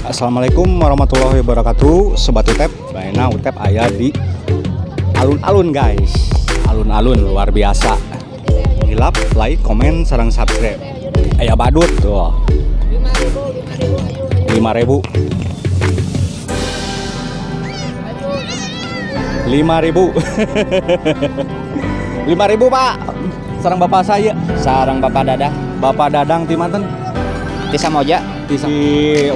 Assalamualaikum warahmatullahi wabarakatuh, Sobat Utep. Baina Utep aya di alun-alun, guys. Alun-alun luar biasa. Hilap, like, komen, sareng subscribe. Aya badut tuh. 5.000. 5.000. 5.000, Pak. Sareng bapak saya. Sareng Bapak Dadang. Bapak Dadang ti manten? Ti Samoja. Ti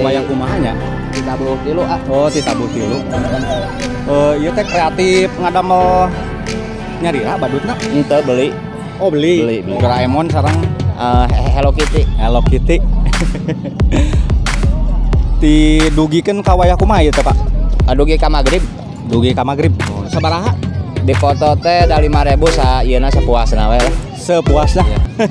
wayang kumaha nya? Ti tabuh tilu ah. Oh, ti tabuh tilu. Ieu teh kreatif ngadamel nyarira badutna? Henteu, beli. Oh, beli. Beli, beli. Doraemon sareng Hello Kitty. Hello Kitty. Ti dugikeun ka wayah kumaha ieu teh, Pak? Dugi ka magrib. Dugi ka magrib. Oh, sabaraha? Di foto teh da 5.000 sa ieuna sapuasna we lah. Sepuasna. Ya.